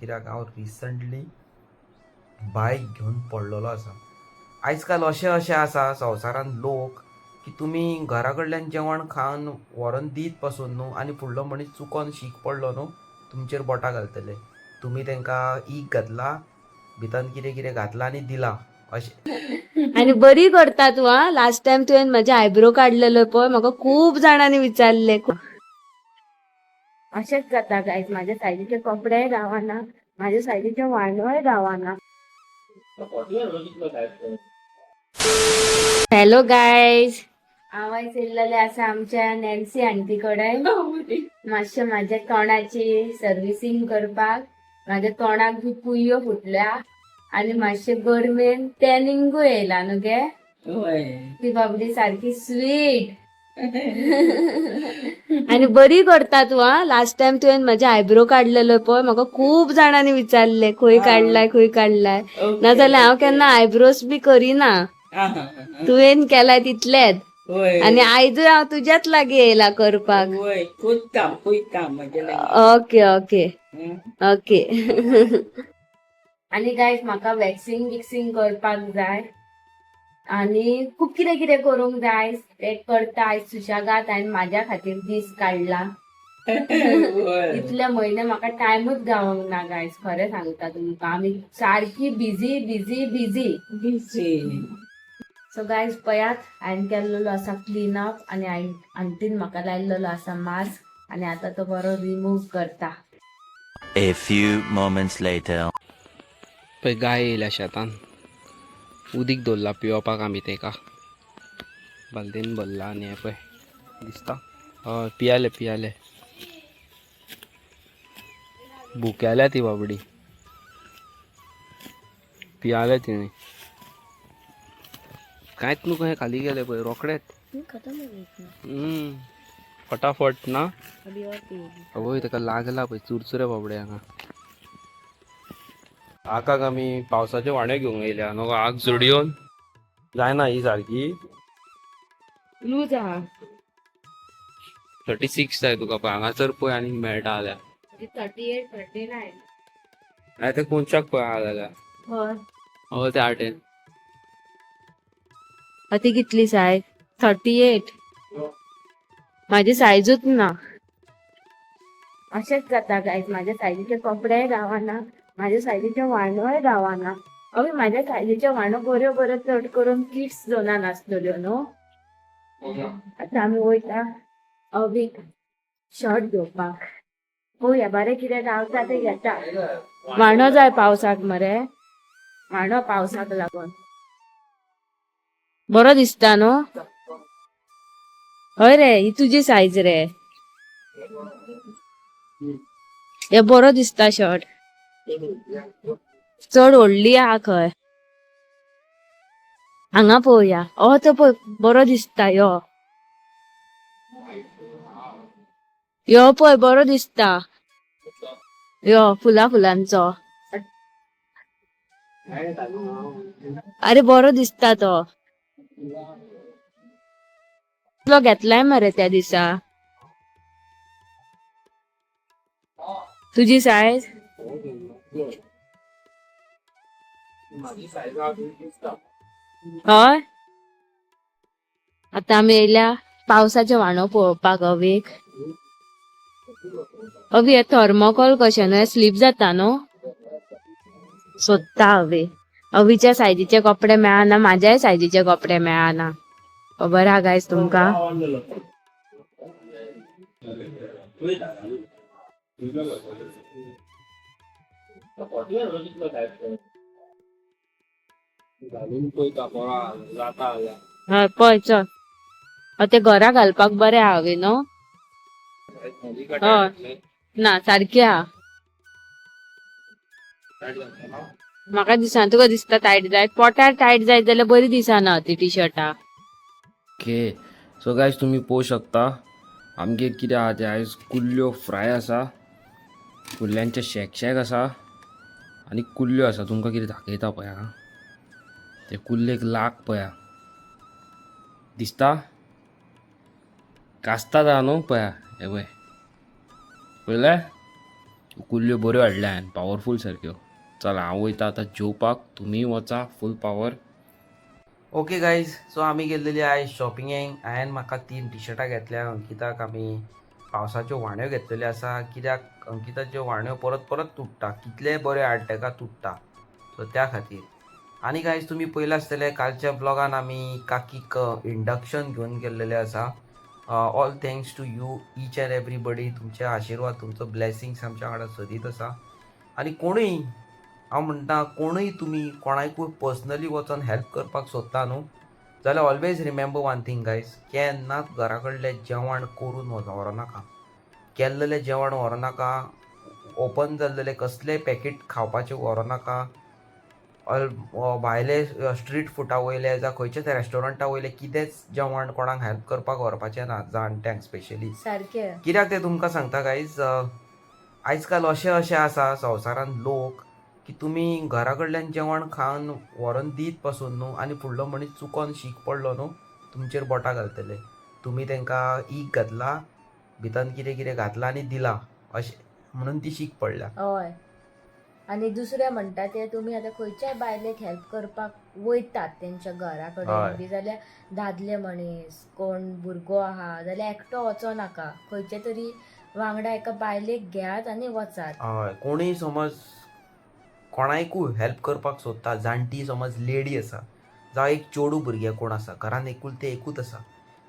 कित्याक हांव रिसंटली बायक घेवन पडलेलो आसा. आयज काल अशें अशें आसा संवसारान लोक की तुमी घरा कडल्यान जेवण खावन व्हरोन दीत पासून न्हू आनी फुडलो मनीस चुकोन शीक पडलो न्हू, तुमचेर बोटां घालतले. तुमी तांकां ईक घातला, भितर कितें कितें घातलां आनी दिलां अशें. आणि बरी करता तू. हा, लास्ट टाइम तुवें माझे आयब्रो काढलेलो पळय, म्हाका खूप जाणांनी विचारले. अशेंच जाता गायज, माझ्या सायजीचे कपडेय गावना, माझ्या सायजीचे वांडोय गावना. हॅलो गायज, हांव आयज येयल्लेलें आसा आमच्या नॅन्सी आंटी कडेन मातशें माझ्या तोंडाची सर्विसींग करपाक. माझ्या तोंडाक बी कुयो फुटल्या आणि मातशें गरमेन टॅनिंगूय येयला न्हू गे. ती बाबडी सारकी स्वीट आणि बरी करता तू. हा, लास्ट टाइम तुवें माझे आयब्रो काढलेलो पळय, म्हाका खूप जाणांनी विचारले खंय काडलाय, खंय काडलाय. नाजाल्यार हांव केन्ना आयब्रोज बी करिना, तुवें केलाय तितलेच. आणि आयजूय हांव तुज्याच लागीं येयला करपाक. कोत्ता पळयता म्हजे. Okay okay okay. आणि गायज, म्हाका वॅक्सिंग बिक्सिंग करपाक जाय आणि खूब कितें कितें करूंक जाय, तें करता. आयज सुशेगाद हांवें म्हाज्या खातीर दीस काडला. इतले म्हयने म्हाका टायमूच गावोंक ना गायज, खरें सांगता तुमकां. आमी सारकी busy busy busy. Busy. So guys, पळयात, हांवें केल्लेलो आसा क्लीन अप आनी हांवें आंटीन म्हाका लायल्लो आसा मास्क आनी आतां तो बरो रिमूव्ह करता. A few moments later. पळय, गाय येयल्या शेतान. उदीक दवरला पिवपाक आमी तेका. बालदेन भरला आनी हें पळय दिसता. हय, पियाले पियाले. भुकेल्या ती बाबडी. पियाले तिणें. कांयच न्हू, कशें खाली गेले पळय रोखडेच. फटाफट ना. आवय, ताका लागला पळय चुरचुरे बाबडे हांगा. आकाक आमी पावसाचे वाणे घेवंक येयल्या न्हू. आग जुडियोन जायना ही सारकी. लूज आहा. 36 जाय तुका. पळय हांगासर पळय आनी मेळटा जाल्यार. 38, 39. नाय ते कोनशाक पळय आहा जाल्यार. हय. हय, ते आटेन. ती कितली सायज? 38. माझी सायजूच ना. अशेंच जाता गायज, माझ्या सायजीचे कपडेय गावना, माझ्या सायजीचे वांडोय गावना. अभी माझ्या सायजीचे वांडो बऱ्यो बऱ्यो चड करून किड्स झोनान आसतल्यो न्हू. आतां आमी वयता अवीक शर्ट घेवपाक. पळोवया बरें कितें गावता तें घेता. वांडो जाय पावसाक मरे, वांडो पावसाक लागून बरो दिसता न्हू. हय रे, ही तुजी सायज रे. हे बरो दिसता शर्ट. चड व्हडली आहा खंय. हांगा पळोवया. ओ, तो पळय, बरो दिसता. यो यो, पळय, बरो दिसता यो, फुला फुलांचो. अरे, बरो दिसता तो. तो घेतलाय मरे त्या दिसा. तुजी सायज. माझी सायज दिसता. हय. आता आमी येयल्या पावसाचे व्हाणो पळोवपाक अवीक. अवी, हे थर्मोकॉल कशें न्हय, स्लीप जाता न्हू. सोदता अवी. अवीच्या सायजीचे कपडे मेळना, माझ्याय सायजीचे कपडे मेळना. खबर हा गायज तुमकां. घालून पळयता, बरो आहा जाता जाल्यार. हय, पळय, चल. ते घरा घालपाक बरें आहा अवी न्हू. हय. ना, सारकी आहा. म्हाका दिसना. तुका दिसता टायट जायत? पोटार टायट जायत जाल्यार बरी दिसना ती टी शर्टां. ओके, सो गायज, तुमी पळोवंक शकता आमगेर कितें आहा तें. आयज कुल्ल्यो फ्राय आसा, कुल्ल्यांचे शेक शेक आसा आनी कुल्ल्यो आसा. तुमकां कितें दाखयता पळया. आं, ते कुल्लेक लाग पळया, दिसता कास्ता जाता न्हू. पळया, हे पळय, पळयलें. कुल्ल्यो बऱ्यो हाडल्या हांवें, पावरफूल सारक्यो. चला हांव वयता आतां जेवपाक, तुमीय वचा फूल पावर. ओके गायज, सो आमी गेल्लेली आयज शॉपिंगेक. हांवें म्हाका 3 टिशर्टां घेतल्या. अंकिताक आमी पावसाच्यो व्हाण्यो घेतलेल्यो आसा, कित्याक अंकिताच्यो व्हाण्यो परत परत तुट्टा, कितलेय बऱ्यो हाड तेका तुट्टा, सो त्या खातीर. आनी गायज तुमी पळयलां आसतलें कालच्या ब्लॉगान आमी काकीक इंडक्शन घेवन गेल्लेले आसा. All thanks to you each and everybody. तुमचे आशिर्वाद, तुमचो ब्लेसिंग्स आमच्या वांगडा सदींच आसा. आनी कोणूय, हांव म्हणटा कोणूय तुमी कोणाकूय पर्सनली वचोन हेल्प करपाक सोदता न्हू जाल्यार always remember one thing guys, केन्नाच घरा कडलें जेवण करून व्हरनाका, केल्लेलें जेवण व्हरनाका, ओपन जाल्लेलें कसलेंय पॅकेट खावपाचें व्हरनाका. भायले स्ट्रीट फुडा वयले जावं खंयच्याच रेस्टॉरंटा वयलें कितेंच जेवण कोणाक हेल्प करपाक व्हरपाचें ना, जाणट्यांक स्पेशली. सारकें. कित्याक तें तुमकां सांगता गायज, आयज काल अशें अशें आसा संवसारान लोक की तुमी घरा कडल्यान जेवण खावन व्हरोन दीत पासून न्हू आनी फुडलो मनीस चुकोन शीक पडलो न्हू, तुमचेर बोटां घालतले, तुमी तांकां ईक घातला, भितर कितें कितें घातलां आनी दिलां अशें म्हणून ती शीक पडल्या. हय, आनी दुसरें म्हणटा तें तुमी आतां खंयच्याय बायलेक हेल्प करपाक वयतात तेंच्या घरा कडेन बी जाल्यार दादले मनीस कोण भुरगो आहा जाल्यार एकटो वचो नाका, खंयचे तरी वांगडा एका बायलेक घेयात आनी वचात. हय, कोणूय समज कोणाकूय हेल्प करपाक सोदता, जाणटी समज लेडी आसा जावं एक चेडूं भुरगें कोण आसा घरान एकुलतें एकूच आसा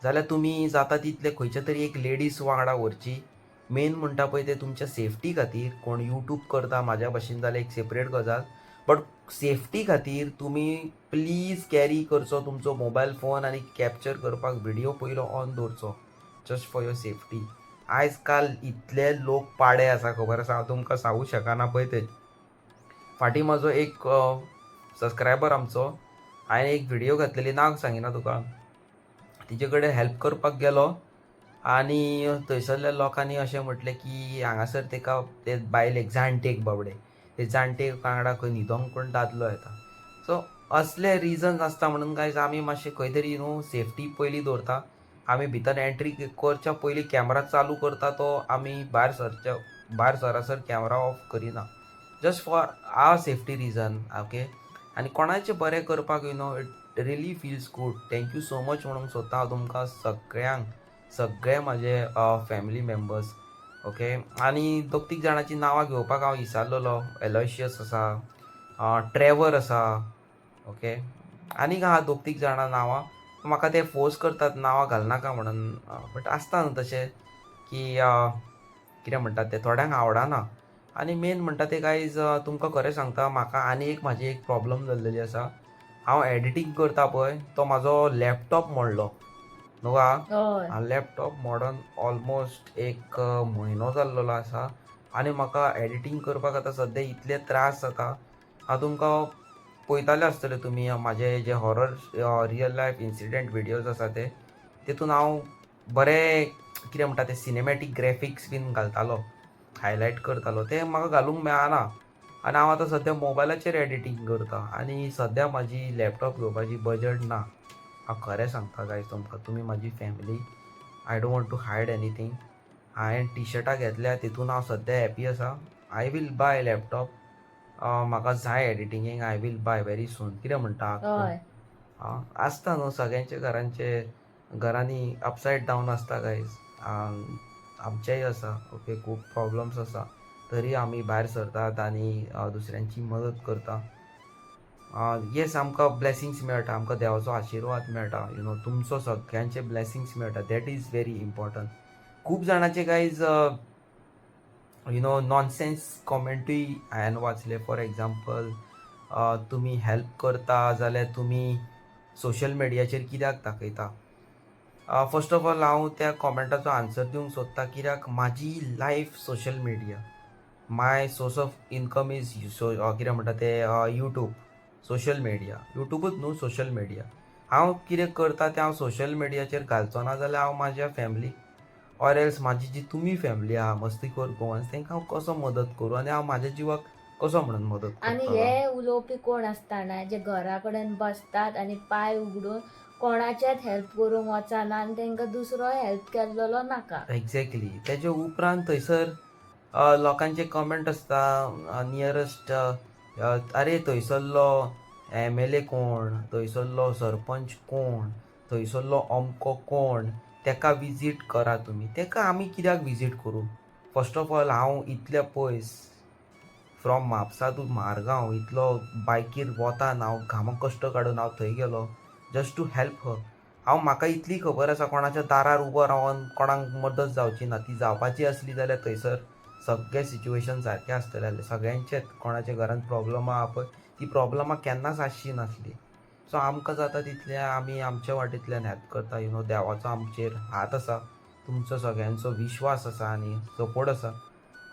जाल्यार तुमी जाता तितले खंयच्या तरी एक लेडीज वांगडा व्हरची. मेन म्हणटा पळय तें तुमच्या सेफ्टी खातीर. कोण यूट्यूब करता म्हाज्या भशेन जाल्यार एक सेपरेट गजाल, बट सेफ्टी खातीर तुमी प्लीज कॅरी करचो तुमचो मोबायल फोन आनी कॅप्चर करपाक व्हिडियो पयलो ऑन दवरचो, जस्ट फॉर your safety. आयज काल इतले लोक पाडे आसा, खबर आसा, हांव तुमकां सांगूं शकना पळय ते. फाटीं म्हजो एक सबस्क्रायबर आमचो, हांवें एक व्हिडियो घातलेली, नांव सांगिना तुका, तिजे कडेन हेल्प करपाक गेलो आनी थंयसरल्या लोकांनी अशें म्हटलें की हांगासर तेका ते बायलेक, जाणटेक, बाबडे ते जाणटे वांगडा खंय न्हिदोंक कोण दादलो येता. सो असले रिजन्स आसता म्हणून गायज आमी मातशें खंय तरी न्हू सेफ्टी पयलीं दवरता. आमी भितर एंट्री करच्या पयलीं कॅमरा चालू करता, तो आमी भायर सरसर कॅमरा ऑफ करिना, just for our safety reason. Okay, आनी कोणाचें बरें करपाक it really feels good. Thank you so much म्हणूंक सोदता हांव तुमकां सगळ्यांक, सगळे म्हाजे फॅमिली मेंबर्स. ओके, आनी दोग तीग जाणांची नांवां घेवपाक हांव विसरलेलो. एलोशियस आसा, ट्रेवर आसा, ओके, आनीक आहा दोग तीग जाणां नांवां. म्हाका ते फोर्स करतात नांवां घालनाका म्हणून, बट आसता न्हू तशें की कितें म्हणटात तें थोड्यांक आवडना. आनी मेन म्हणटा तें गायज, तुमकां खरें सांगता, म्हाका आनी एक म्हाजी एक प्रॉब्लम जाल्लेली आसा. हांव एडिटींग करता पळय, तो म्हाजो लॅपटॉप मोडलो न्हू गा. हय. लॅपटॉप मोडोन ऑलमोस्ट एक म्हयनो जाल्लेलो आसा आनी म्हाका एडिटींग करपाक आतां सद्या इतले त्रास जाता. हांव तुमकां पळयताले आसतले तुमी म्हाजे जे horror real life incident videos आसा ते, तितून हांव बरें कितें म्हणटा ते सिनेमॅटीक ग्रेफिक्स बीन घालतालो, हायलायट करतालो, ते म्हाका घालूंक मेळना. आनी हांव आतां सद्या मोबायलाचेर एडिटींग करता आनी सद्या म्हाजी लॅपटॉप घेवपाची बजट ना. हांव खरें सांगता गायज तुमकां, तुमी म्हाजी family, I don't want to hide anything. हांवें टिशर्टां घेतल्या तितून हांव सद्या हॅपी आसा. I will buy laptop, म्हाका जाय एडिटिंगेक. I will buy very soon. कितें म्हणटा? हय. आसता न्हू सगळ्यांच्या घरांचे घरांनी अपसायड डावन आसता गायज, आमचेय आसा. ओके, खूब प्रॉब्लम्स आसा तरी आमी भायर सरतात आनी दुसऱ्यांची मदत करता. येस, आमकां ब्लेसिंग्स मेळटा, आमकां देवाचो आशिर्वाद मेळटा, you know, तुमचो सगळ्यांचे ब्लेसिंग्स मेळटा. That is very important. खूब जाणांचे गायज you know nonsense कॉमेंटूय हांवें वाचले. फॉर एग्जाम्पल, तुमी हेल्प करता जाल्यार तुमी सोशल मिडियाचेर कित्याक दाखयता? फर्स्ट ऑफ ऑल हांव त्या कॉमेंटाचो आन्सर दिवंक सोदता, कित्याक म्हाजी life social media, my source of income is so कितें म्हणटा ते यूट्यूब, सोशल मिडिया, यूट्यूबूच न्हू, सोशल मिडिया. हांव कितें करता तें हांव सोशल मिडियाचेर घालचो ना जाल्यार हांव म्हाज्या फॅमिलीक ऑर एल्स म्हाजी जी तुमी फॅमिली आहा मस्तीखोर गोवन्स, तांकां हांव कसो मदत करूं आनी हांव म्हाज्या जिवाक कसो म्हणून मदत आनी करतलो? हे उलोवपी कोण आसतना जे घरा कडेन बसतात आनी पांय उगडून कोणाचेच हेल्प करूंक वचना आनी तांकां दुसरो हेल्प केल्लो नाका. एक्झॅक्टली. तेजे उपरांत थंयसर लोकांचे कमेंट आसता नियरस्ट, अरे थंयसरलो एमएलए कोण, थंयसरलो सरपंच कोण, थंयसरलो अमको कोण, तेका विजीट करा तुमी. तेका आमी कित्याक विजीट करूं? फर्स्ट ऑफ ऑल, हांव इतले पयस फ्रॉम म्हापसा टू मारगांव इतलो बायकीर वतान हांव घामा कश्ट काडून हांव थंय गेलो जस्ट टू हेल्प हर. हांव म्हाका इतली खबर आसा, कोणाच्या दारार उबो रावन कोणाक मदत जावची ना. ती जावपाची आसली जाल्यार थंयसर सगळें सिच्युएशन सारकें आसतलें आसलें सगळ्यांचेच. कोणाच्या घरान प्रॉब्लमां आहा पळय, ती प्रॉब्लमां केन्नाच आसची नासली. सो आमकां जाता तितलें आमी आमच्या वाटेंतल्यान हेल्प करता. You know, देवाचो आमचेर हात आसा, तुमचो सगळ्यांचो विश्वास आसा आनी सपोर्ट आसा.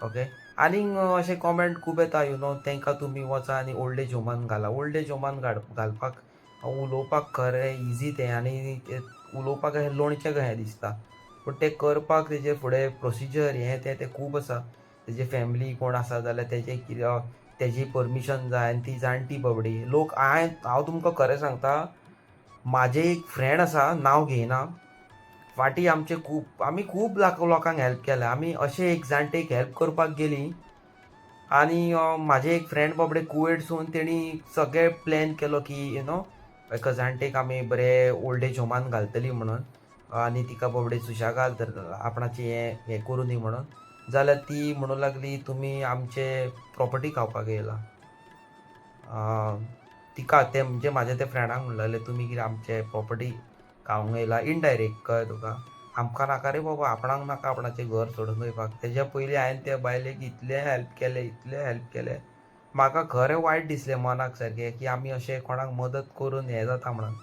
ओके, आनीक अशे कॉमेंट खूब येता, you know, तांकां तुमी वचा आनी ओल्ड एज होमान घाला. ओल्ड एज होमान घालपाक उलोवपाक खरें इजी तें, आनी तें उलोवपाक अशें लोणचें कशें दिसता, पूण तें करपाक तेजें फुडें प्रोसिजर हें तें तें खूब आसा. तेजे फॅमिली कोण आसा जाल्यार तेजें कितें, तेजी परमिशन जाय आनी ती जाणटी बाबडी लोक. हांवें, हांव तुमकां खरें सांगता, म्हाजें एक फ्रेंड आसा, नांव घेयना. फाटीं आमचे खूब, आमी खूब लोकांक हेल्प केल्या. आमी अशें एक जाणटेक हेल्प करपाक गेलीं आनी म्हाजे एक फ्रेंड बाबडे कुवेटसून तेणी सगळें प्लॅन केलो की you know, एका जाणटेक आमी बरें ओल्ड एज होमान घालतली म्हणून आनी तिका बाबडे सुशेगाद आपणाचें हें हें करूं दी म्हणून. जाल्यार ती म्हणूंक लागली, तुमी आमचे प्रॉपर्टी खावपाक येयला. तिका ते म्हणजे म्हाज्या त्या फ्रेंडाक म्हणूंक लागले, तुमी कितें आमचे प्रॉपर्टी खावंक येयला इनडायरेक्ट, कळ्ळें तुका? आमकां नाका रे बाबा, आपणाक नाका आपणाचें घर सोडून वयपाक. तेज्या पयलीं हांवें त्या बायलेक इतलें हेल्प केलें, इतलें हेल्प केलें, म्हाका खरें वायट दिसलें मनाक सारकें की आमी अशें कोणाक मदत करून हें जाता म्हणून.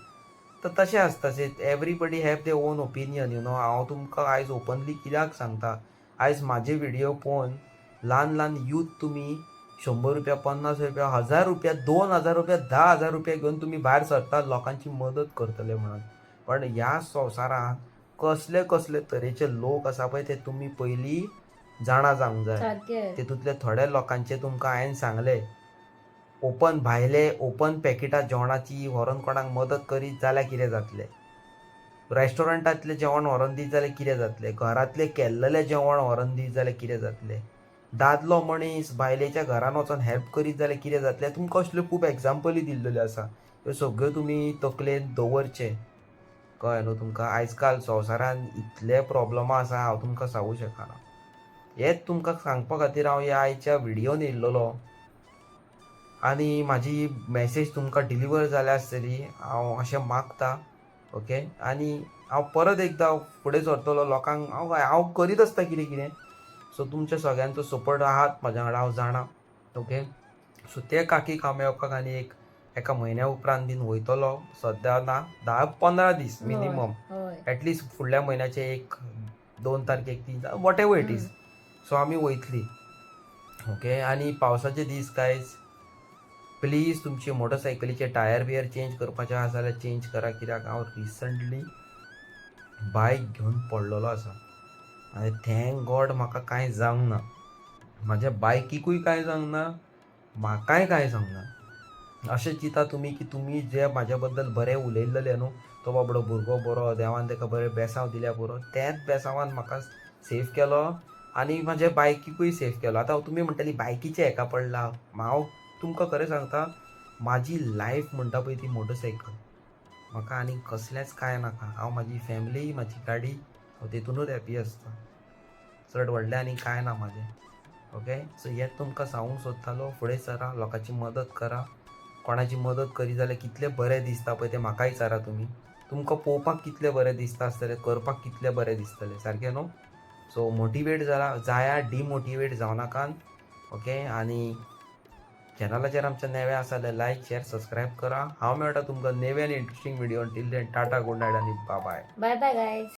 तर तशें आसता, everybody have their own opinion. हांव तुमकां आयज ओपनली कित्याक सांगता, आयज म्हाजे व्हिडियो पळोवन ल्हान ल्हान यूथ तुमी 100 रुपया, 50 रुपया, 1000 रुपया, 2000 रुपया, 10,000 रुपया घेवन तुमी भायर सरता लोकांची मदत करतले म्हणून. पण ह्या संवसारांत कसले कसले तरेचे लोक आसा पळय, ते तुमी पयलीं जाणा जावंक जाय. तितूंतले थोड्या लोकांचे तुमकां हांवें सांगलें, ओपन भायले ओपन पॅकेटां जेवणाची व्हरोन कोणाक मदत करीत जाल्यार कितें जातलें, रेस्टॉरंटांतलें जेवण व्हरोन दीत जाल्यार कितें जातलें, घरांतलें केल्लेलें जेवण व्हरोन दीत जाल्यार कितें जातलें, दादलो मनीस बायलेच्या घरान वचोन हेल्प करीत जाल्यार कितें जातलें. तुमकां असल्यो खूब एग्जाम्पली दिल्ल्यो आसा. ह्यो सगळ्यो तुमी तकलेन दवरचे, कळ्ळें न्हू तुमकां? आयज काल संवसारान इतले प्रॉब्लमां आसा, हांव तुमकां सांगूं शकना. हेच तुमकां सांगपा खातीर हांव ह्या आयच्या व्हिडियोन येयल्लोलो आनी म्हाजी मॅसेज तुमकां डिलिवर जाल्या आसतली हांव अशें मागता. ओके, आनी हांव परत एकदां फुडें सरतलो लोकांक. हांव हांव करीत आसता कितें कितें. सो तुमच्या सगळ्यांचो सपोर्ट आहात म्हाज्या वांगडा, हांव जाणा. ओके, सो ते काकीक हांव मेळपाक आनी एक एका म्हयन्या उपरांत बीन वयतलो. सद्या ना, 10-15 दीस मिनिमम. एटलिस्ट फुडल्या म्हयन्याचे एक दोन तारखेक, तीन, what ever it is. So आमी वयतली. ओके, आनी पावसाचे दीस गायज, प्लीज तुमचे मोटरसायकलीचे टायर बियर चेंज करपाचे आसा जाल्यार चेंज करा, कित्याक हांव रिसंटली बायक घेवन पडलेलो आसा आनी thank God म्हाका कांय जावंक ना. म्हाज्या बायकीकूय कांय जावंक ना, म्हाकाय कांय जावंक ना. अशें चिंता तुमी की तुमी जे म्हाज्या बद्दल बरें उलयल्लें न्हू, तो बाबडो भुरगो बरो, देवान ताका बरें बेसांव दिल्या पुरो, तेच बेसांवान म्हाका सेफ केलो आनी म्हाज्या बायकीकूय सेफ केलो. आतां तुमी म्हणटली बायकीचें हेका पडला. हांव तुमकां खरें सांगता, म्हाजी लायफ म्हणटा पळय ती मोटरसायकल. म्हाका आनी कसलेंच कांय नाका. हांव म्हाजी फॅमिली, म्हाजी गाडी, हांव तेतुनूच हॅपी आसता. चड व्हडलें आनी कांय ना म्हाजें. ओके, सो हें तुमकां सांगूंक सोदतालो. फुडें सरा, लोकांची मदत करा. कोणाची मदत करी जाल्यार कितलें बरें दिसता पळय तें म्हाका विचारा तुमी. तुमकां पळोवपाक कितलें बरें दिसता आसतलें, करपाक कितलें बरें दिसतलें, सारकें न्हू? सो मोटिवेट जाला जाया, डिमोटिवेट जावं नाकात. ओके, आनी चॅनलाचेर आमच्या नवे आसा जाल्यार लायक, शेअर, सबस्क्रायब करा. हांव मेळटा तुमकां नवे आनी interesting video. Till then, tata, good night आनी बाय. Bye bye guys.